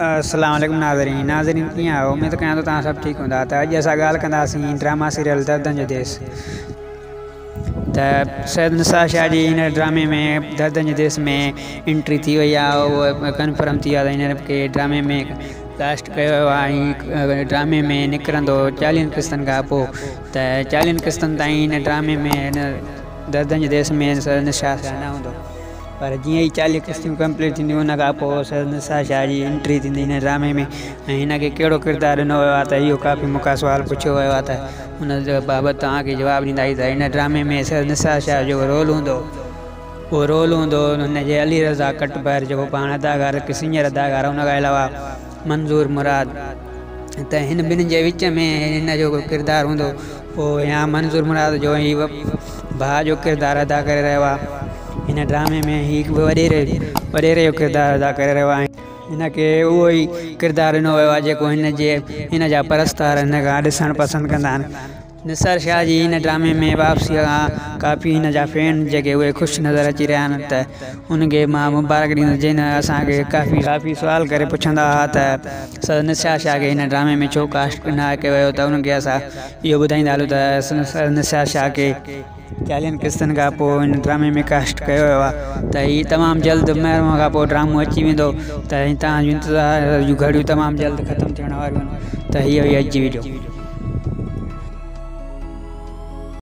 السلام عليڪم ناظرين ناظرين ڪيئن آهيو اميد ڪيان ٿو توهان سڀ ٺيڪ هوندا ته اڄ اسان ڳالهه ڪنداسين ڊراما سيريل دردن جو ديس ته سيد نثار شاهه جي هن ڊرامي ۾ دردن جي ديس ۾ انٽري ٿي وئي آهي اهو ڪنفرم ٿي ويو آهي ته هن کي ڊرامي ۾ ڪاسٽ ڪيو ويو آهي ۽ ڊرامي ۾ نڪرندو چاليهن قسطن کان پوء ته چاليهن قسطن تائين هن ڊرامي ۾ هن دردن جي ديس ۾ سيد نثار شاهه نه هوندو پر جيئن ئي چاليهه قسطيون ڪمپليٽ ٿينديون ان کان پوء سيد نثار شاهه جي انٽري ٿيندي هن ڊرامي ۾ ۽ هن کي ڪهڙو ڪردار ڏنو ويو آهي ته اهو ڪافي مون کان سوال پڇيو ويو آهي ته ان بابت توهان کي جواب ڏينداسين ته هن ڊرامي ۾ سيد نثار شاهه جو رول هوندو اهو رول هوندو هن جي علي رضا ڪٽپر جيڪو پاڻ اداڪار هڪ سينئر اداڪار ان کان علاوه منظور مراد ته هن ٻنهي جي وچ ۾ هن جو ڪردار هوندو پوء يا منظور مراد جو هي ڀاء جو ڪردار ادا ڪري رهيو آهي هن ڊرامي ۾ هي وڏيري وڏيري جو ڪردار ادا ڪري رهيو آهي هن کي اهو ئي ڪردار ڏنو ويو آهي جيڪو هن جي هن جا پرستار هن کان ڏسڻ پسند ڪندا آهن. نثار شاهه جي هن ڊرامي ۾ واپسيء کان ڪافي هن جا فين جيڪي اهي خوش نظر اچي رهيا آهن ته ان کي مان مبارڪ ڏيندس جنهن اسان کي ڪافي ڪافي سوال ڪري پڇندا هئا ته سر نثار شاهه کي هن ڊرامي ۾ ڇو ڪاسٽ نه ڪيو ويو ته انهن کي اسان اهو ٻڌائيندا هلون ته سر نثار شاهه کي چاليهن قسطن کان پوء هن ڊرامي ۾ ڪاسٽ ڪيو ويو آهي ته هي تمام جلد محرم کان پوء ڊرامو اچي ويندو ته توهان جو انتظار جون گهڙيون تمام جلد ختم ٿيڻ واريون آهن ته هيء هئي اڄ جي وڊيو.